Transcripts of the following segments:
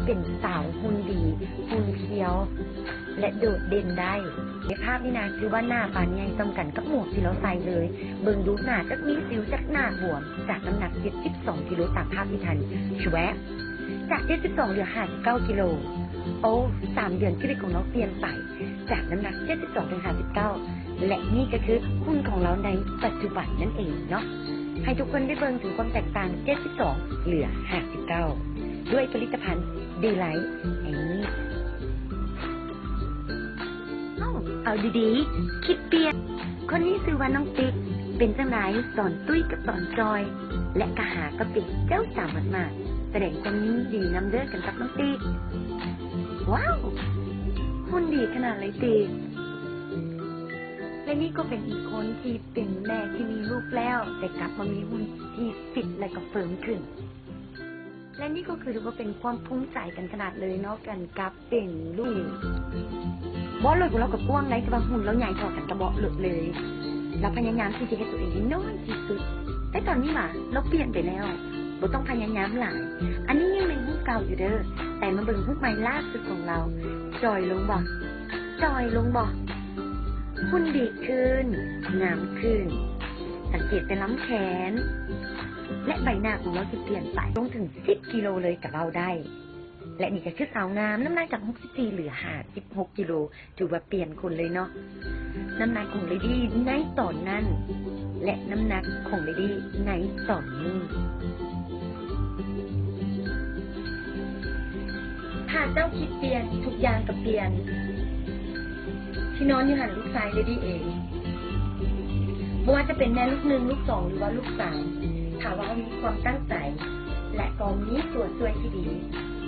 ເປັນສາວຫຸ່ນດີ, ຫຸ່ນພຽວ ແລະ ໂດດເດັ່ນໄດ້. ໃນພາບນີ້ນະ ຄືວ່າໜ້າປານໃຫຍ່ສ່ຳກັນກັບໝວກທີ່ລາວໃສ່ເລີຍ. ເບິ່ງດູ ໜ້າຈັກມີສິວຈັກໜ້າບວມ, ຈາກນ້ຳໜັກເຈັດສິບສອງກິໂລຕາມພາບທີ່ທ່ານ ແຊບ ຈາກເຈັດສິບສອງເຫຼືອຫ້າສິບເກົ້າກິໂລ. ໂອ້ ສາມເດືອນຊີວິດຂອງລາວປ່ຽນໄປ ຈາກນ້ຳໜັກເຈັດສິບສອງເປັນຫ້າສິບເກົ້າ ແລະ ນີ້ກໍຄືຫຸ່ນຂອງລາວໃນປັດຈຸບັນນັ້ນເອງເນາະ. ໃຫ້ທຸກຄົນໄດ້ເບິ່ງເຖິງຄວາມແຕກຕ່າງ ເຈັດສິບສອງເຫຼືອຫ້າສິບເກົ້າ ດ້ວຍຜະລິດຕະພັນ Delight ແຫ່ງນີ້. ເອົ້າ ເອົາດີໆ ຄິດປ່ຽນ. ຄົນນີ້ຊື່ວ່ານ້ອງຕິກ. ເປັນຈັ່ງໃດຕອນຕຸ້ຍກັບຕອນຈ່ອຍ ແລະ ກະຫາກໍເປັນເຈົ້າສາວໝາດໆ. ສະແດງຄວາມຍິນດີນຳເດີກັນກັບນ້ອງຕິກ. ວ້າວ ຫຸ່ນດີຂະໜາດເລີຍຕິກ. ແລະ ນີ້ກໍເປັນອີກຄົນທີ່ເປັນແມ່ທີ່ມີລູກແລ້ວ ແຕ່ກັບມາມີຫຸ່ນທີ່ຟິດ ແລະ ກໍເຟີມຂຶ້ນ. ແລະ ນີ້ກໍຄືຖືວ່າເປັນຄວາມພູມໃຈກັນຂະໜາດເລີຍເນາະ ກັນກັບເປັນລູກ. ເບາະລົດຂອງລາວກໍກວ້າງໄດ໋ ແຕ່ວ່າຫຸ່ນລາວໃຫຍ່ທໍ່ກັນກັບເບາະລົດເລີຍ. ລາວພະຍາຍາມທີ່ຈະເຮັດຕົວເອງໃຫ້ນ້ອຍທີ່ສຸດ. ແຕ່ຕອນນີ້ມາ ລາວປ່ຽນໄປແລ້ວ. ບໍ່ຕ້ອງພະຍາຍາມຫຼາຍ. ອັນນີ້ຍັງເປັນຮູບເກົ່າຢູ່ເດີ, ແຕ່ມາເບິ່ງຮູບໃໝ່ລ່າສຸດຂອງລາວ. ຈ່ອຍລົງບໍ່? ຈ່ອຍລົງບໍ່? ຫຸ່ນດີຂຶ້ນ, ງາມຂຶ້ນ. ສັງເກດແຕ່ລຳແຂນ ແລະ ໃບໜ້າຂອງລາວທີ່ປ່ຽນໄປ, ລົງເຖິງສິບກິໂລເລີຍກໍເວົ້າໄດ້. ແລະ ນີ້ກໍຄືສາວງາມ, ນ້ຳໜັກຈາກຫົກສິບສີ່ເຫຼືອຫ້າສິບຫົກກິໂລ. ຖືວ່າປ່ຽນຄົນເລີຍເນາະ. ນ້ຳໜັກຂອງເລດີ້ໃນຕອນນັ້ນ ແລະ ນ້ຳໜັກຂອງເລດີ້ໃນຕອນນີ້. ຖ້າເຈົ້າຄິດປ່ຽນ, ທຸກຢ່າງກໍປ່ຽນ. ທີ່ນອນຢູ່ຫັ້ນ ລູກຊາຍເລດີ້ເອງ. ບໍ່ວ່າຈະເປັນແມ່ລູກໜຶ່ງ, ລູກສອງ ຫຼືວ່າລູກສາມ, ຖ້າວ່າເຮົາມີຄວາມຕັ້ງໃຈ ແລະ ກໍມີຕົວຊ່ວຍທີ່ດີ,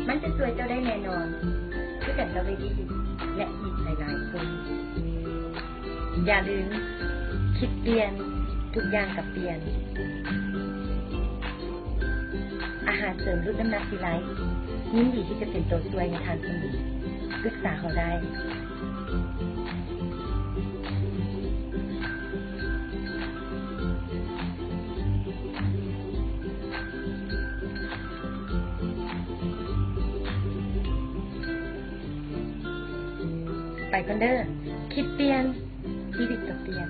ມັນຈະຊ່ວຍເຈົ້າໄດ້ແນ່ນອນ, ຄືກັນກັບເລດີ້ ແລະ ອີກຫຼາຍໆຄົນ. ຢ່າລືມ, ຄິດປ່ຽນ, ທຸກຢ່າງກໍປ່ຽນ. ອາຫານເສີມຫຼຸດນ້ຳໜັກ Delight ຍິນດີທີ່ຈະເປັນຕົວຊ່ວຍໃຫ້ທ່ານເສມອ. ປຶກສາເຮົາໄດ້. ໄປກ່ອນເດີ. ຄິດປ່ຽນ, ຊີວິດກໍປ່ຽນ.